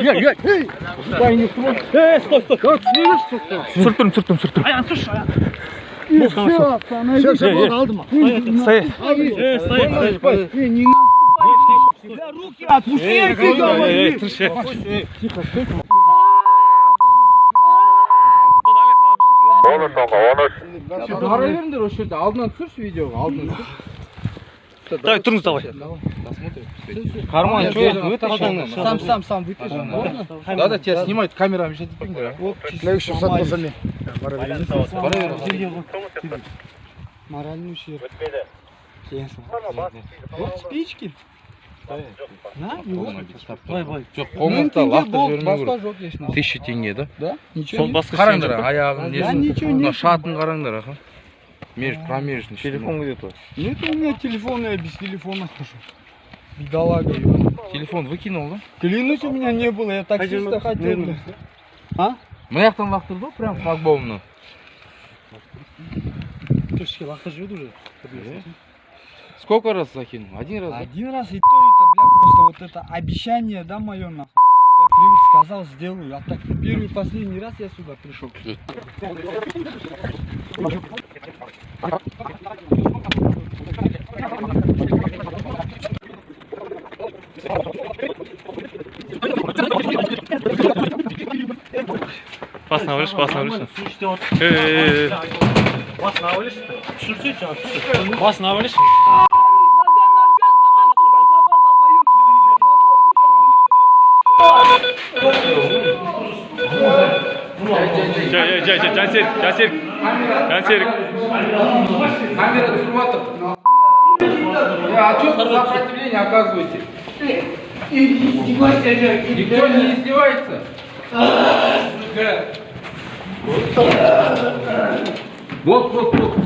Ей, ей, ей, стой, стой. Түсіріп тұрмын, түсіріп тұрмын, түсіріп тұрмын. Аяғын түсірші, аяғын. Все, все, болды, алдым. Стоять. Стоять, стоять. Не руки отпусти, я тебе говорю. Тихо, стой. Бара беріңдер осы жерде, алдынан түсірші видеоға, алдынан түсірші. Давай, тұрыңыз, давай. Карман, что вытащи. Сам, сам, сам вытащи. Можно? Да, да, тебя снимают, камера мешает етпеңдер. Тілеуш рұқсат болса мен. Бара берейін. Бара бер. Моральный ущерб. Вот спички. На, Жоқ, қолыңызда лақтырып жібермеу Басқа керек. жоқ ешнәрсе. 1000 теңге, да? Да? Ничего нет. Қараңдар, аяғын, Да несін. ничего Мына нет. шатын қараңдар, аха. Меж, промежный. Телефон где-то. Нет у меня телефона, я без телефона хожу. Бедолага, ебаный. Телефон выкинул, да? Клянусь, у меня не было, я таксиста хотел. Бля. А? Мына жақтан лақтырды ғой, прям шлагбаумнан. Сколько раз закинул? Один раз, да? Один раз, и то это, бля, просто вот это обещание, да, мое, нахуй. Я привык, сказал, сделаю. А так первый и последний раз я сюда пришел. Басына ойлашы, басына ойлашы. Ей, Басына ойлашы. Түсірсей жаңа түсір. Басына ойлашы. Жай, жай, жай, Жансерік, Жансерік, Жансерік. Камера түсіріп жатыр. А что вы сопротивление оказываете? Никто не издевается. Вот, вот, вот.